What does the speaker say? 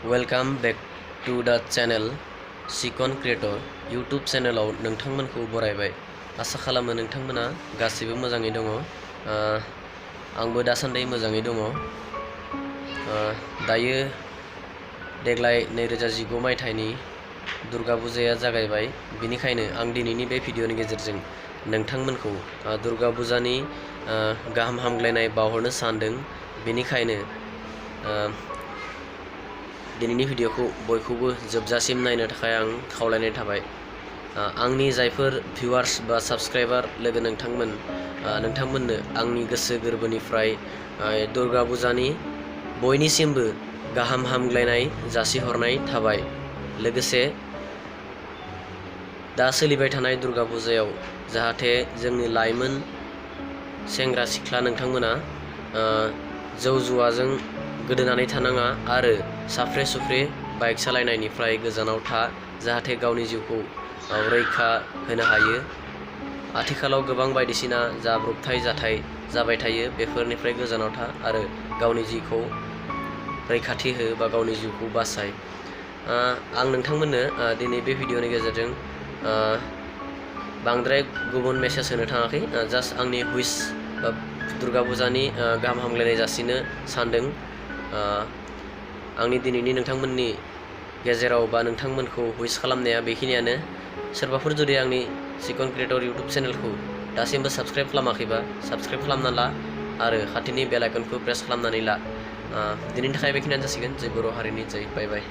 Welcome back to द channel सिकन creator YouTube चैनलाव नोंथांमोनखौ बरायबाय। आसा खालामो नोंथांमोना गासैबो मोजाङै दङ। आंबो दासान्दि मोजाङै दङ। दायो देग्लाय 2019 मायथाइनि दुर्गा पूजाया जागायबाय। बिनिखायनो आं दिनैनि बे भिडिअनि गेजेरजों नोंथांमोनखौ दुर्गा पूजानि गाहाम हामग्लायनाय बावहरनो सानदों। बेनिखायनो दिनैनि भिडिअखौ बयखौबो जोबजासिम नायनो थाखाय आं खावलायनाय थाबाय। आंनि जायफोर भिउवार्स बा साबस्क्राइबार लोगो नोंथांमोननो आंनि गोसो गोरबोनिफ्राय दुर्गा पूजानि बयनिसिमबो गाहाम हामग्लायनाय जासिहरनाय थाबाय। लोगोसे दा सोलिबाय थानाय दुर्गा पूजायाव जाहाथे जोंनि लाइमोन सेंग्रा सिख्ला नोंथांमोना जौ जुवाजों गोदोनानै थानाङा आरो साफ्रे सुफ्रे बाइक सालायनायनिफ्राय गोजानाव था, जाहाथे गावनि जिउखौ रैखा होनो हायो। आथिखालाव गोबां बायदिसिना जाब्रबथाय जाथाय जाबाय थायो, बेफोरनिफ्राय गोजानाव था आरो गावनि जिउखौ रैखाथि हो बा गावनि जिउखौ बासाय। आं नोंथांमोननो दिनै बे भिडिअनि गेजेरजों बांद्राय गुबुन मेसेज होनो थाङाखै, जास्ट आंनि हुइस बा दुर्गा पूजानि गाहाम हामग्लायनाय जासिनो सानदों। आंनि दिनैनि नोंथांमोननि गेजेराव बा नोंथांमोनखौ हुइस खालामनाया बेखिनियानो। सोरबाफोर जुदि आंनि सिकन क्रिएटर यूट्यूब चेनेलखौ दासिमबो साबस्क्राइब खालामाखैबा साबस्क्राइब खालामना ला आरो खाथिनि बेल आइकनखौ प्रेस खालामनानै ला। दिनैनि थाखाय बेखिनियानो जासिगोन। जय बर' हारिनि जय। बाय बाय।